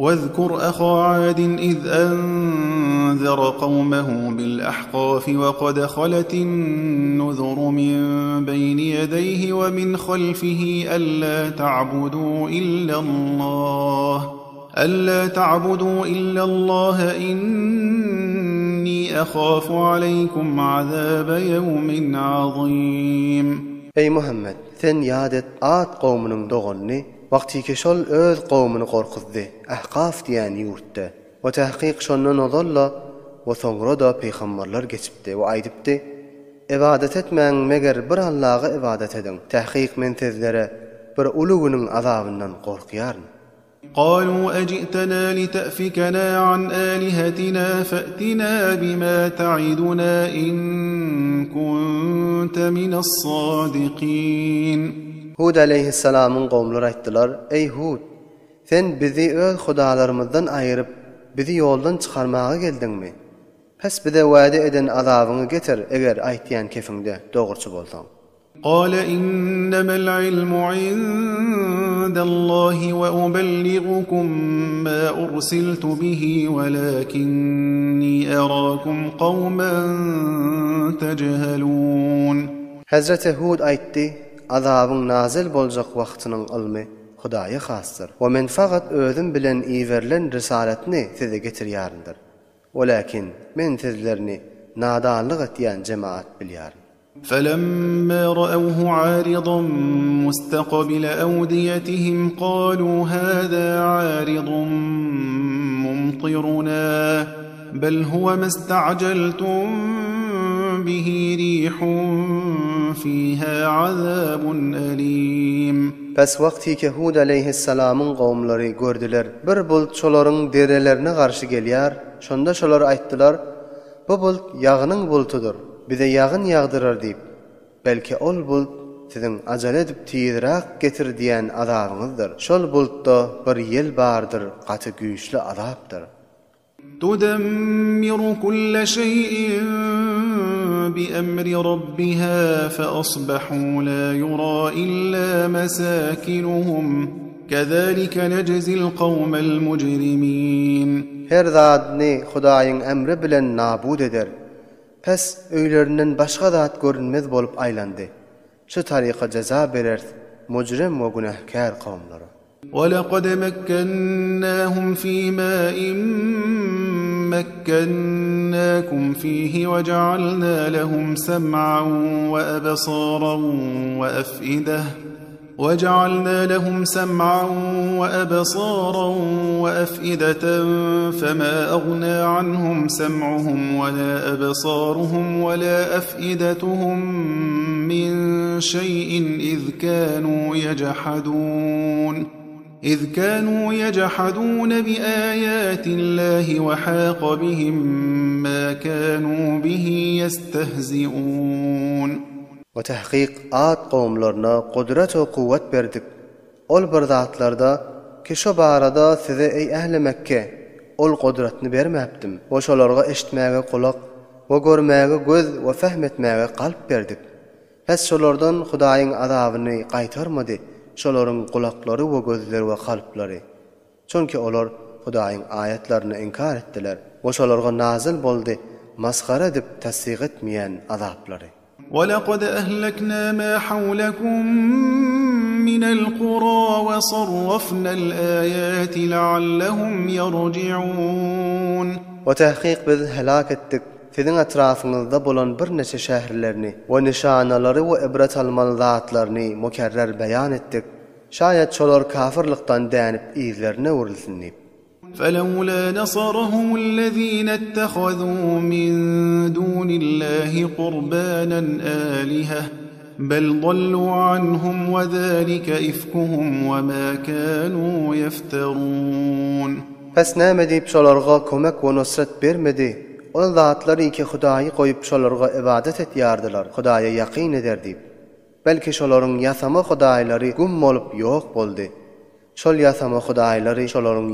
Wezkur aha Adin iz enzere kawmehu bil ahkafi we kad haletin nuzuru min beýni ýedeýhi we min halfihi alla ta'budu illallah alla ta'budu illallah inni ahafu aleýkum azabe ýewmin azim. Eý Muhammet, sen ýat et Ad kowmunyň doganyny, Wagtyky şol öz kowmuny gorkuzdy, Ahkaf diýen ýurtda. We tahkyk şondan ozal-da we soňra-da pygamberler geçipdi we aýdypdy, Ybadat etmäň meger bir Allaga ybadat ediň, tahkyk men sizlere bir uly günüň azabyndan gorkýaryn. Kalu ejitena lite'fikena an alihetina fe'tina bima ta'iduna in kunte mine's-sadikin. Hud aleýhissalamyň gowumlary aýtdylar, Eý, Hud! Sen bizi öz hudalarymyzdan aýyryp, bizi ýoldan çykarmaga geldiňmi? Pes bize wada eden azabyňy getir, eger aýtýan kefiňde dogruçy bolsaň. Gale innemel ilmu indallahi we ubelligukum ma ursiltu bihi welakinni erakum kawmen tejhelun. Hezreti Hud aýtdy, Azabyň nazyl boljak wagtynyň ylmy Hudaýa hasdyr we men fakat özüm bilen iberilen risaletni size getirýärindir. Welakin men sizlerni nadanlyk etýän jemaat bilýärin. Felemma ra'awhu 'aridan mustaqbila awdiýatihim qalu hâzâ 'aridun mumtiruna. Bel huwe mesta'jeltum bihi rihun fiha azabun elim. Pes wagtyky Hud aleýhissalamyň gowumlary gördüler, bir bulut şolaryň derelerine garşy gelýär, şonda şolar aýtdylar, Bu bulut ýagynyň bulutydyr, bize ýagyn ýagdyrar diýip, belki ol bulut siziň ajal edip tizräk getir diýen azabyňyzdyr, şol bulutda bir ýel bardyr gaty güýçli azapdyr. Tudemmiru kulle şeýin biemri rabbiha feasbahu la yura illa mesakinuhum kezalike nejzil kawmel mujrimin. Her zadyny Hudaýyň emri bilen nabut eder. Pes öýlerinden başga zat görünmez bolup aýlandy. Şu taryka jeza bereris mujrim we günähkär kowumlara. وَلَقَدْ مَكَّنَّاهُمْ فِي مَاءٍ مَكَّنَّاكُمْ فِيهِ وَجَعَلْنَا لَهُمْ سَمْعًا وَأَبْصَارًا وَأَفْئِدَةً وَجَعَلْنَا لَهُمْ سَمْعًا وَأَبْصَارًا وَأَفْئِدَةً فَمَا أَغْنَى عَنْهُمْ سَمْعُهُمْ وَلَا أَبْصَارُهُمْ وَلَا أَفْئِدَتُهُمْ مِنْ شَيْءٍ إِذْ كَانُوا يَجْحَدُونَ إِذْ كَانُوا يَجْحَدُونَ بِآيَاتِ اللَّهِ وَحَاقَ بِهِمْ مَا كَانُوا بِهِ يَسْتَهْزِئُونَ. We tahkyk Ad kowumlaryna gudrat we kuwwat berdik. Ol bir zatlarda, ki şo barada size eý ähli Mekge, ol gudratny bermäpdim we şolarga eşitmäge gulak we görmäge göz we fehm etmäge kalp berdik. Pes şolardan Hudaýyň azabyny gaýtarmady şolaryň gulaklary we gözleri we kalplary. Çünki olar Hudaýyň aýatlaryny inkar etdiler we şolarga nazyl boldy masgara edip tassyk etmeýän azaplary. وَلَقَدْ أَهْلَكْنَا مَا حَوْلَكُمْ مِنَ الْقُرَى وَصَرَّفْنَا الْآيَاتِ لَعَلَّهُمْ يَرْجِعُونَ. We tahkyk biz helak etdik siziň etrafyňyzda bolan birnäçe şäherlerini we nyşanalary we ibret almaly zatlaryny mükerrer beýan etdik, şaýat şolar kafyrlykdan dänip yzlaryna öwrülsin diýip. فَلَوْلَا نَصَرَهُمُ الَّذ۪ينَ اتَّخَذُوا مِنْ دُونِ اللّٰهِ قُرْبَانًا آلِهَةً بَلْ ضَلُّوا عَنْهُمْ وَذَٰلِكَ إِفْكُهُمْ وَمَا كَانُوا يَفْتَرُونَ. Pes näme diýip şolarga kömek we nusrat bermedi, ol zatlar iki Hudaýy goýup şolarga ybadat etýärdiler, Hudaýa ýakyn eder diýip. Belki şolaryň ýasama hudaýlary güm bolup ýok boldy. Şol ýasama hudaýlary şolaryň.